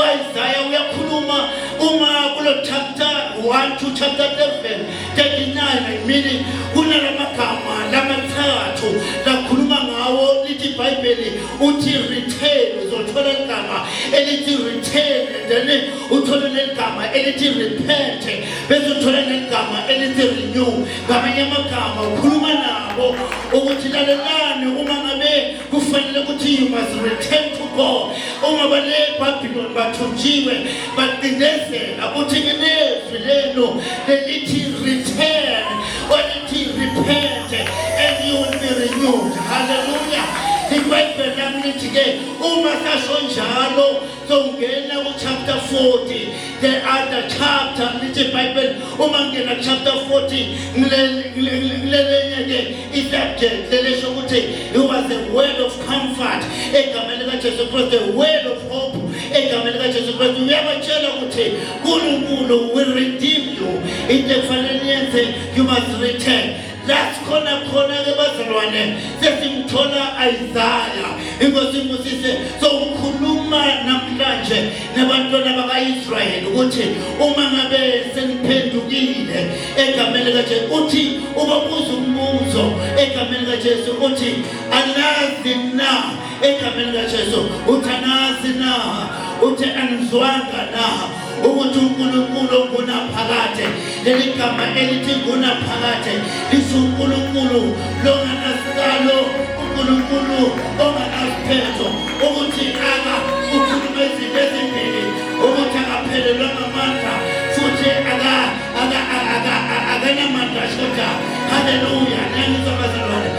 U-Isaya uyakhuluma uma kulo chapter 1 to chapter 7 39, I mean, kunalamagama lamathathu lakhuluma ngawo. Lithi iBhayibheli, uthi return. Uzothola igama elithi return and then uthole neligama elithi repent, bese uthola neligama elithi renew. Ngamanye amagama ukhuluma nabo ukuthi lalelani, uma ngabe kufanele ukuthi you must return to God. Uma bale Babylon bathunjiwe, bacindezela, uthi nginezwi lenu lelithi return, olithi repent and you will be renewed. Hallelujah. IBhayibheli lami lithi-ke uma sasho njalo, songena ku-chapter 40, the other chapter. Lithi iBhayibheli uma ngena ku-chapter 40, ngilelenye-ke i-subject lelesho ukuthi it was a word of comfort egameni likaJesu Kristu, a word of hope egameni likaJesu Kristu. Uyabatshela ukuthi uNkulunkulu will redeem you. Into ekufanele niyenze, you must return. La sikhona khona-ke bazalwane, sesimthola Isaya, inkosi imbusise. So ukhuluma namhlanje nabantwana baka-Israyeli ukuthi uma ngabe seniphendukile egameni likaJesu, uthi ubabuza umbuzo egameni likaJesu, uthi anazi na? Egameni likaJesu, uthi anazi na? Uthi anizwanga na ukuthi uNkulunkulu ongunaphakade? Leli gama elithi ngunaphakade lisho uNkulunkulu longanasiqalo, uNkulunkulu onganasiphetho, ukuthi aka ukhuluma izinto ezimbili, ukuthi akaphelelwa ngamandla futhi akanamandla ashodayo. Haleluya. Niyangizwa bazalwane?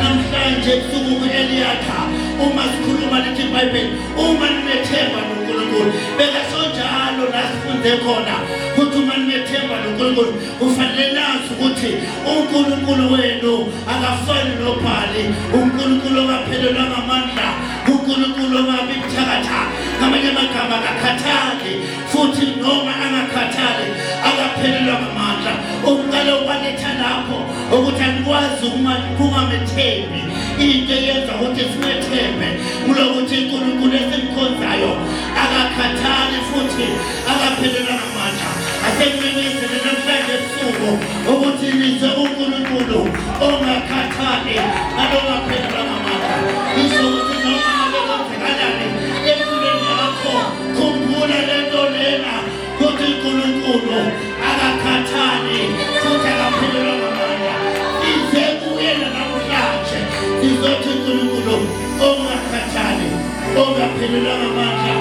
Namhlanje ebusuku ku-Eliyatha, uma sikhuluma, lithi iBhayibheli uma nimethemba noNkulunkulu, bekasho njalo la sifunde khona ukuthi uma nimethemba noNkulunkulu, kufanele nazi ukuthi uNkulunkulu wenu akafani noBhali, uNkulunkulu ongaphelelwa ngamandla, uNkulunkulu ongabi buthakathaka. Ngamanye amagama akakhathali, futhi noma angakhathali akaphelelwa ngamandla. Ukuqala ukwaletha lapho ukuthi anikwazi ukungamethembi. Into eyenza ukuthi simethembe kulokuthi uNkulunkulu esimkhonzayo akakhathali futhi akaphelelwa ngamandla. Asekumemezele namhlanje ebusuku ukuthi nize uNkulunkulu ongakhathali nalongaphelelwa ngamandla. Isho ukuthi noma ngabe kwenzekalani empilweni yakho, khumbula lento lena ukuthi uNkulunkulu akakhathali futhi akaphelelwa ngamandla. Ize kuyena namhlanje, sizothi uNkulunkulu ongakhathali, ongaphelelwa ngamandla,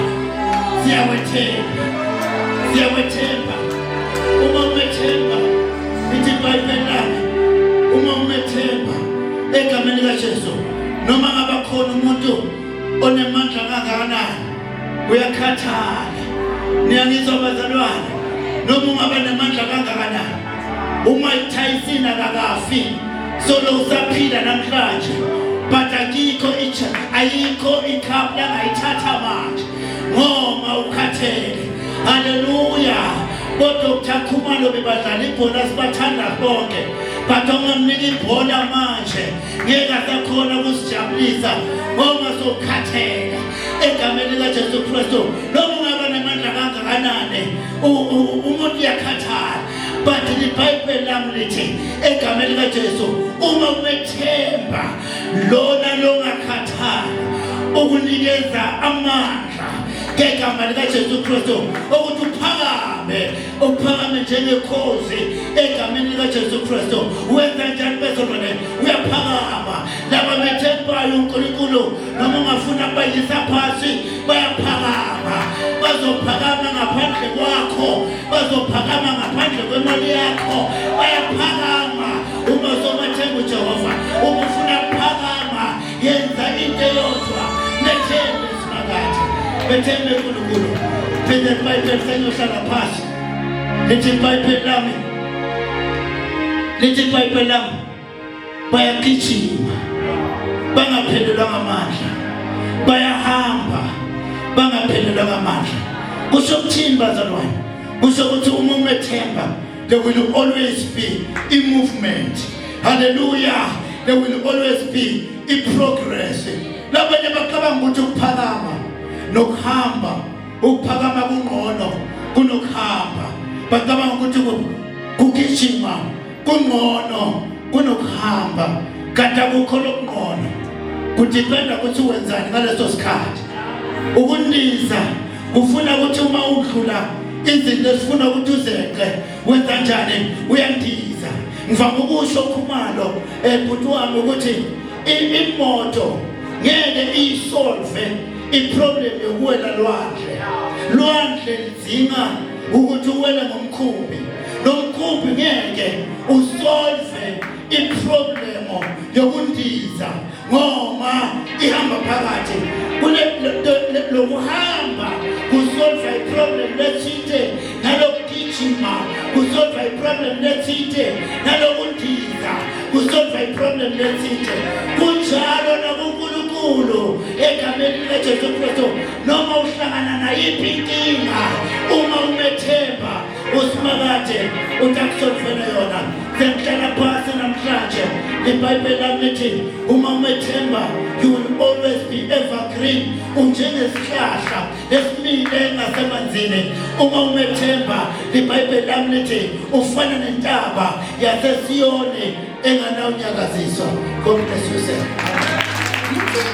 siyawethemba, siyawethemba. Uma umethemba, lithi iBhayibheli lami, uma umethemba egameni likaJesu, noma ngaba khona umuntu onemandla kangakanani, uyakhathala. Niyangizwa bazalwane? Noma ungaba nemandla kangakanani, uMike Tyson akakafi, solo usaphila namhlanje, but akikho ayikho icup langayithatha manje ngoma ukhathele. Haleluya. BoDr Khumalo bebadlala ibhola, sibathanda bonke, but ongamnika ibhola manje ngeke asakhona ukusijabulisa ngoma sokhathele egameni likaJesu Kristu. Noma ungaba namandla kangakanani, umuntu uyakhathala, but iBhayibheli lami lithi egameni likaJesu, uma umethemba lona longakhathali, ukunikeza amandla ngegama likaJesu Kristu ukuthi uphakame, uphakame njengekhozi egameni likaJesu Kristu. Wenza njani bezolwane? Uyaphakama. Laba bethembayo uNkulunkulu, noma ungafuna kubayisa phasi, bayaphakama. Bazophakama ngaphandle kwakho, bazophakama ngaphandle kwemali yakho, bayaphakama uma sobathemba uJehova. Uma ufuna kuphakama, yenza into eyodwa: methembe Simakade, methembe uNkulunkulu. Phinde iBhayibheli, sengiyohlala phasi. Lithi iBhayibheli lami, lithi iBhayibheli lami, bayagijima bangaphelelwa ngamandla, bayahamba bangaphelelwa ngamandla. Kusho ukuthini bazalwane? Kusho ukuthi uma umethemba, there will always be a movement. Hallelujah. There will always be a progress. Labanye bacabanga ukuthi ukuphakama nokuhamba Ukuphakama kungcono kunokuhamba. Bacabanga ukuthi kugijima kungcono kunokuhamba, kanti akukho lokungcono. Kudependa ukuthi wenzani ngaleso sikhathi. Ukundiza kufuna ukuthi uma udlula izinto ezifuna ukuthi uzeqe, wenza kanjani? Uyandiza. Ngivama ukusho, Khumalo, ebhuti wami, ukuthi imoto ngeke iyisolve iproblem yokuwela lwandle. Lwandle lidzinga ukuthi uwele ngomkhumbi. Lo mkhumbi ngeke usolve iproblem yokundiza ngoma ihamba phakathi. Kule lokuhamba kusolve iproblem lethinte, nalokugijima kusolve iproblem lethinte, nalokundiza kusolve iproblem lethinte. Kunjalo nakuNkulunkulu egameni likaJesu Kristu. Noma uhlangana nayiphi inkinga, uma umethemba uSimakade, utakusolvela yona. Sengihlala phasi namhlanje, iBhayibheli lami lithi uma umethemba, you will always be evergreen, unjengesihlahla esimile ngasemanzini. Uma umethemba, iBhayibheli lami lithi ufana nentaba yaseSiyoni enganawunyakaziswa. God bless you, sir.